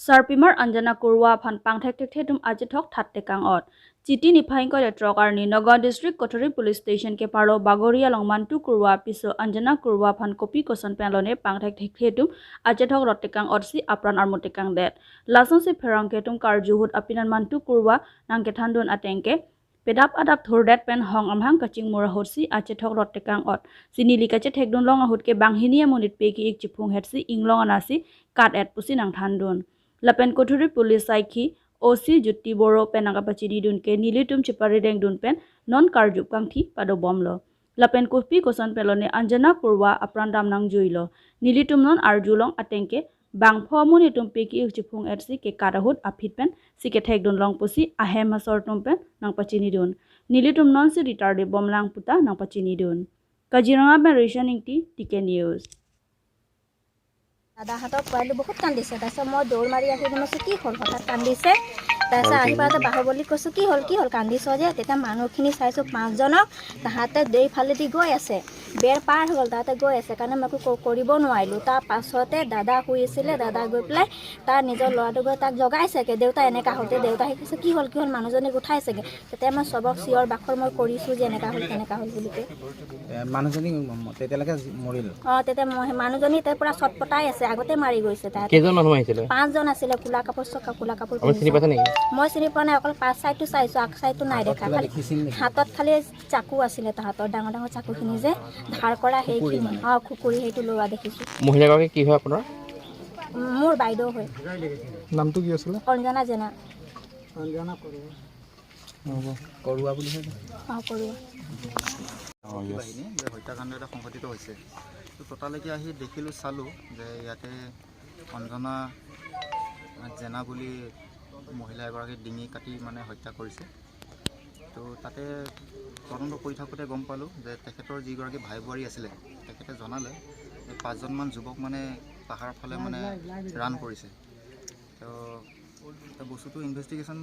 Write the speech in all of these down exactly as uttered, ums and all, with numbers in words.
Sarpimar Anjana Kurwa aphan pangthek thekthe atum achethok that tekang ot. Chiti niphai ingkoi ra throk arni Nagaon District Kothari Police Station keparlo Bagori along Mantu Kurwa piso Anjana Kurwa aphan kopi koson pen lone pangthek thekthe atum achethok rot tekang otsi apran armu tekangdet. Lasonsi pherangke atum karju ahut apinan Mantu Kurwa nangkethandun atengke pedap adap thurdet pen hong amahang kachingmur ahutsi achethok rot tekang ot. Si neli kachethekdun long ahut ke banghini amonit pe ki-ik chiphung hetsi inglong anasi kat et pusi nangthandun. Lapen Kothari Police Saikhi O C Jyoti Boro pen nangkapachinidun ke nelitum cheparidengdun pen non karju kangthi padobomlo. Lapen kopi koson pen lone Anjana Kurwa apran dam nangjuilo. Nelitum non arjulong atengke bangpho amonit atum pe ki-ik chiphung etsi kekat ahut aphi pensi kethekdun long pusi ahem asor atum pen nangpachinidun. Nelitum nonsi ritarde bomlang puta nangpachinidun. Kaziranga pen Rishan Ingti, T K News. দাদাহঁতৰ পোৱালি বহুত কান্দিছে। তাৰপিছত মই দৌৰ মাৰি আহি মই কৈছোঁ, "কি হ'ল, হঠাৎ কান্দিছে?" তাৰপিছত আহি পাওঁতে বাহুবলীক কৈছোঁ, "কি হ'ল, কি হ'ল, কান্দিছ যে?" তেতিয়া মানুহখিনি চাইছোঁ, পাঁচজনক তাহাঁতে দেই ফালেদি গৈ আছে, বেৰ পাৰ হৈ গ'ল, তাহাঁতে গৈ আছে কাৰণে মই একো ক-, কৰিব নোৱাৰিলোঁ। তাৰ পাছতে দাদা শুই আছিলে, দাদা গৈ পেলাই তাৰ নিজৰ ল'ৰাটো গৈ তাক জগাইছেগৈ, "দেউতা এনেকা হ'ল।" তে দেউতা আহি কৈছে, "কি হ'ল, কি হ'ল?" মানুহজনীক উঠাইছেগৈ। তেতিয়া মই চবক চিঞৰ বাখৰ মই কৰিছোঁ যে এনেকা হ'ল, তেনেকা হ'ল বুলি কৈ। এ, মানুহজনী ম-, তেতিয়ালৈকে জি-, মৰিল? অ, তেতিয়া মই, সেই মানুহজনী তাই পুৰা চটপটাই আছে, আগতে মাৰি গৈছে তাই। কেইজন মানুহ আহিছিলে? পাঁচজন আছিলে, ক'লা কাপোৰ চকা, ক'লা কাপোৰ আপুনি চিনি পিন্ধি। পাইছে নেকি? মই চিনি পোৱা নাই, অকল পাছ চাইডটো চাইছোঁ, আগ চাইডটো নাই হাতত দেখা। কিবা খালি দেখিছিল নেকি? হাতত খালি চাকু আছিলে তাহাঁতৰ, ডাঙৰ ডাঙৰ চাকুখিনি যে ধাৰ কৰা সেইখিনি। খুকুৰি মানে? অ, খুকুৰি সেইটো লোৱা দেখিছোঁ। মহিলাগৰাকী কি হয় আপোনাৰ? উম, মোৰ বাইদেউ হয়। নামটো কি আছিলে? অঞ্জনা জেনা। অঞ্জনা কৰোৱা। হ'ব। কৰোৱা বুলি কয়। অ, কৰোৱা। অ, য়েছ। বাহিনী যে হত্যাকাণ্ড এটা সংঘটিত হৈছে। তো ততালৈকে আহি দেখিলোঁ, চালোঁ যে ইয়াতে অঞ্জনা জেনা বুলি মহিলা এগৰাকীৰ ডিঙি কাটি মানে হত্যা কৰিছে। তো তাতে তদন্ত কৰি থাকোঁতে গম পালোঁ যে তেখেতৰ যিগৰাকী ভাই বোৱাৰী আছিলে, তেখেতে জনালে যে পাঁচজনমান যুৱক মানে পাহাৰৰ ফালে মানে ৰাণ কৰিছে। তো, তো বস্তুটো ইনভেষ্টিগেশ্যন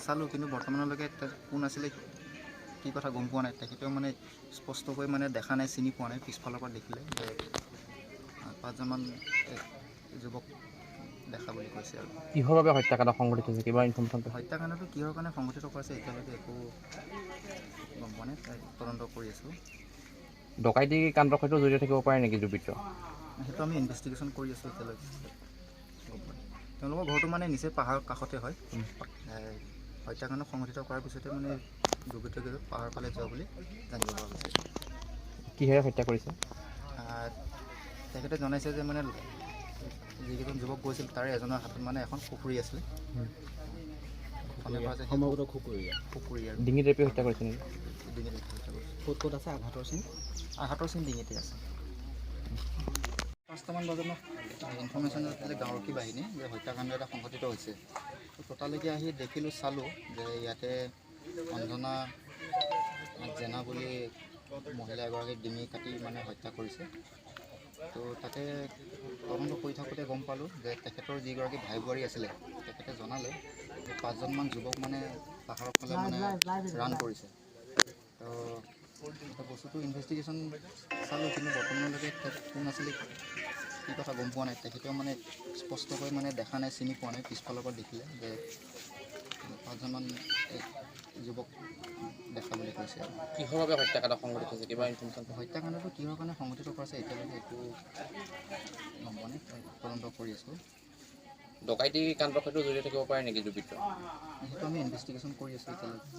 চালোঁ, কিন্তু বৰ্তমানলৈকে তে-, কোন আছিলে, কি কথা গম পোৱা নাই। তেখেতেও মানে স্পষ্টকৈ মানে দেখা নাই, চিনি পোৱা নাই, পিছফালৰ পৰা দেখিলে যে, আ, পাঁচজনমান, এ, যুৱক দেখা বুলি কৈছে আৰু। কিহৰ বাবে হত্যাকাণ্ড সংঘটিত হৈছে, কিবা ইনফৰমেশ্যন পাইছে? হত্যাকাণ্ডটো কিহৰ কাৰণে সংঘটিত কৰিছে, এতিয়ালৈকে একো গম পোৱা নাই, তাই তদন্ত কৰি আছোঁ। ডকাইতি কাণ্ডৰ সৈতে জড়িত থাকিব পাৰে নেকি দুৰ্বৃত্ত? সেইটো আমি ইনভেষ্টিগেশ্যন কৰি আছোঁ এতিয়ালৈকে। তেওঁলোকৰ ঘৰটো মানে নিচেই পাহাৰৰ কাষতে হয়। উম। এ, হত্যাকাণ্ড সংঘটিত কৰাৰ পিছতে মানে দুৰ্বৃত্তকেইজন পাহাৰৰ ফালে যোৱা বুলি জানিব পৰা গৈছে। কিহেৰে হত্যা কৰিছে? আহ, তেখেতে জনাইছে যে মানে যিকেইজন যুৱক গৈছিল, তাৰে এজনৰ হাতত মানে এখন খুকুৰি আছিলে। উম। সন্দেহ কৰা যায় সেই সমগ্ৰ খুকুৰি। খুকুৰি আৰু। ডিঙিত ৰেপি হত্যা কৰিছে নেকি? ডিঙিত ৰেপি হত্যা কৰিছে। ক'ত ক'ত আছে আঘাতৰ চিন? আঘাতৰ চিন ডিঙিতে আছে। পাঁচটামান বজাত মোক ইনফৰমেশ্যন আছিলে গাঁওৰক্ষী বাহিনী যে হত্যাকাণ্ড এটা সংঘটিত হৈছে। তো ততালৈকে আহি দেখিলোঁ, চালোঁ যে ইয়াতে অঞ্জনা জেনা বুলি মহিলা এগৰাকীৰ ডিঙি কাটি মানে হত্যা কৰিছে। তো তাতে তদন্ত কৰি থাকোঁতে গম পালোঁ যে তেখেতৰ যিগৰাকী ভাই বোৱাৰী আছিলে, তেখেতে জনালে যে পাঁচজনমান যুৱক মানে পাহাৰৰ ফালে মানে ৰাণ কৰিছে। তো, তো বস্তুটো ইনভেষ্টিগেশ্যন চালোঁ, কিন্তু বৰ্তমানলৈকে তাত কোন আছিলে, কি কথা গম পোৱা নাই। তেখেতেও মানে স্পষ্টকৈ মানে দেখা নাই, চিনি পোৱা নাই, পিছফালৰ পৰা দেখিলে যে পাঁচজনমান, এ, যুৱক দেখা বুলি কৈছে আৰু। কিহৰ বাবে হত্যাকাণ্ড সংঘটিত হৈছে, কিবা ইনফৰমেশ্যন? হত্যাকাণ্ডটো কিহৰ কাৰণে সংঘটিত কৰা হৈছে, এতিয়ালৈকে একো গম পোৱা নাই, তদন্ত কৰি আছোঁ। ডকাইতি কাণ্ডৰ সৈতে জড়িত থাকিব পাৰে নেকি দুৰ্বৃত্ত? সেইটো আমি ইনভেষ্টিগেশ্যন কৰি আছোঁ এতিয়ালৈকে।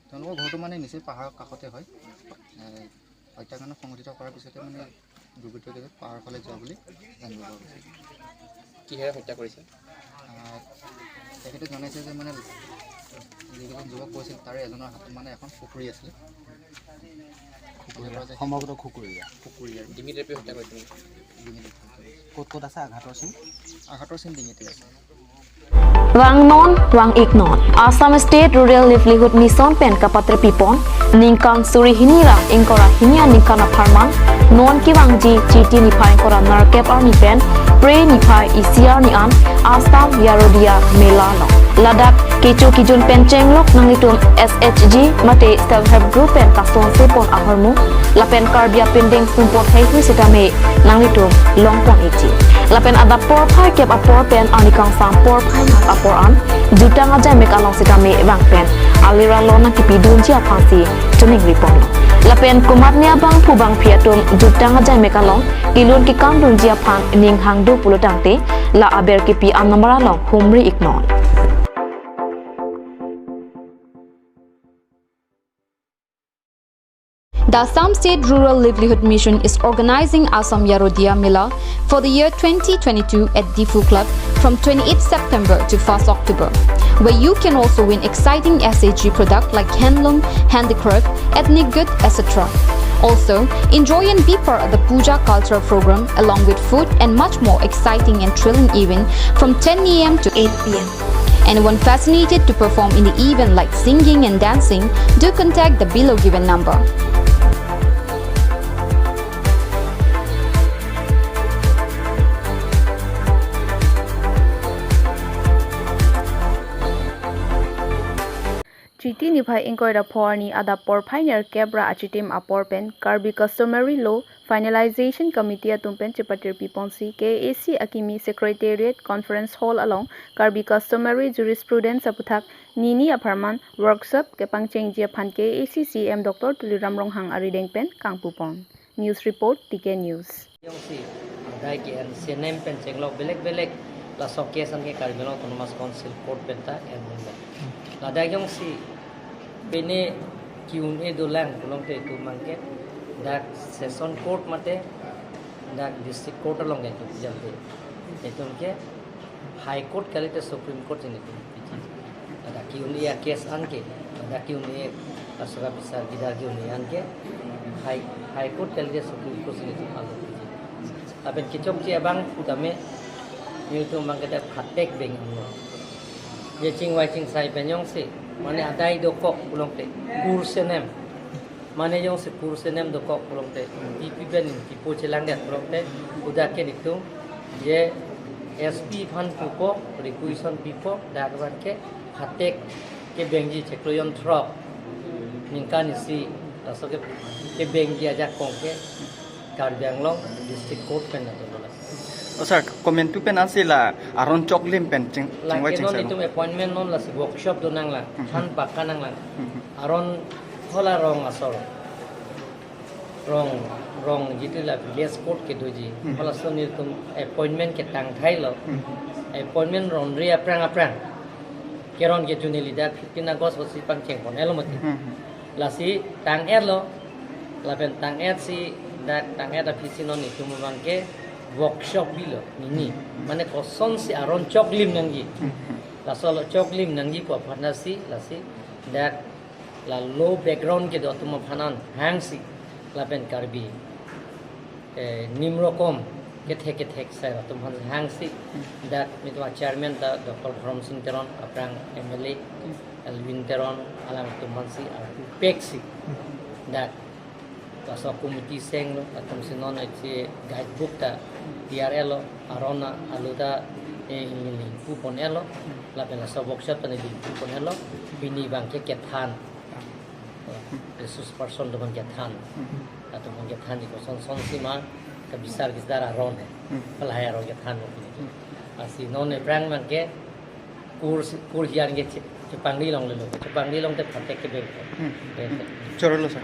তেওঁলোকৰ ঘৰটো মানে নিচেই পাহাৰৰ কাষতে হয়। এ, হত্যাকাণ্ড সংঘটিত কৰাৰ পিছতে মানে দুৰ্বৃত্তকেইজন পাহাৰৰ ফালে যোৱা বুলি জানিব পৰা গৈছে। কিহেৰে হত্যা কৰিছে? আহ, তেখেতে জনাইছে যে মানে যিকেইজন যুৱক গৈছিল, তাৰে এজনৰ হাতত মানে এখন খুকুৰি আছিলে। খুকুৰি, সমগ্ৰ খুকুৰি। খুকুৰি আৰু। ডিঙিত ৰেপি হত্যা কৰিছে নেকি? ডিঙিত ৰেপি হত্যা কৰিছে। ক'ত ক'ত আছে আঘাতৰ চিন? আঘাতৰ চিন ডিঙিতে আছে। Vang non, vang-ik non. Assam State Rural Livelihood Mission pen kapatrepipon, ningkan suri hini ra ingkoi ra hini aningkan apharman, non kevangji Chiti niphai ingkoi ra nerkep arni pen Phre niphai isi arni an Assam Yarodiya Mela along ladak kecho kejun pen chenglok nanglitum S H G mate Self Help Group pen kasonse pon ahormu lapen Karbi apindeng sumpot heihui sitame nanglitum longpon-ikji. Lapen adap porphai kep apor pen arni kangsam porphai apor an jutang ajaimek along sitame vang pen alir alon nangkepidunji aphansi choningri ponlo. Lapen komatne abangphu bangphi atum jutang ajaimek along kelun kekangdunji aphan ning hangdo pulo tangte la aber kepi anumber along humri iknon. The Assam State Rural Livelihood Mission is organizing Assam Yarodia Mela for the year twenty twenty-two at Diphu Club from twenty-eighth September to first October, where you can also win exciting S H G product like handloom, handicraft, ethnic good, et cetera. Also, enjoy and be part of the Puja cultural program along with food and much more exciting and thrilling event from ten a m to eight p m. Anyone fascinated to perform in the event like singing and dancing, do contact the below given number. Chiti niphai ingkoi ra pho arni adap porphai nerkep ra achitim apor pen Karbi Customary Law Finalization Committee atum pen chepatirpi ponsi K A A C akimi Secretariat Conference Hall along Karbi Customary Jurisprudence aputhak nini apharman workshop kepangchengji aphan K A A C C E M Doctor Tuliram Ronghang arideng pen kangpu pon. News report, T K News. Jongsi adai ke-en C N M pen chenglok belek belek laso case an ke Karbi Anglong Autonomous Council Court pen ta en mung. Ladak jongsi pine Q and A dolang pulote itum abangke dak session court mate dak district court along ke itum jam de. Itum ke High Court kalite Supreme Court si nelitum piji. Ladak Q and A case an ke, ladak Q and A asura bisar bidar Q and A an ke High, High Court kalite Supreme Court si nelitum alo piji. Lapen kechokche abang putame nelitum abangke dak phatek beng angno. Je chingvai chingsai pen jongsi, mane adai dokok pulote, kur C N M. Mane jongsi kur C N M dokok pulote, T P pen kipu chelang det pulote, ladak ke nelitum, je S P aphan pupo, requisition pipo, dak abangke phatek kebengji chiklo jon throk ningkan isi, laso ke, kebengji ajakong ke Karbi Anglong District Court pen nelitum bola. O sir, komantu pen ansi la aron choklim pen ching, la chingvai ke non chingsai itum appointment non lasi workshop do nanglang, Hmm. than paka nanglang. Hmm. Aron hala rong asor. Rong, rong jitu la village court kedoji. Hmm. Halaso nelitum appointment ketang thailo. Hmm. Appointment ronri aphrang aphrang. Keron ke June lidak fifteen August hosi pangcheng pon elo mati. Hmm. Lasi tang-etlo, lapen tang-etsi, dak tang-et aphisi non itum abangke workshop bilo nini. Mane kosonsi aron choklim nangji. Laso lo choklim nangji pu aphan si, lasi dak la law background kedo atum aphan an hangsi, lapen Karbi eh, nimrokom kethek kethek sai atum aphan hangsi, dak nelitum achairman ta Doctor Dhorom Sing Teron, aphrang M L A Elwin Teron, alanglitum aphansi arpu peksi, dak laso committee senglo, latumsi non isi guidebook ta T R L lo, aron alo ta, eh, neli pu pon-etlo, lapen laso workshop ta neli pu pon-etlo, pini abangke kethan, eh, resource person atum aphan kethan. Atum aphan kethanji kosonsonsi ma kebisar kebisar aron he. Hmm. Lahai aron kethan mo pini. Hmm. Lasi non aphrang abangke kur si, kur hian ke che-, chepangri longlelo. Chepangri longte phatek kebeng. Hmm. Beng. Chorolo sir.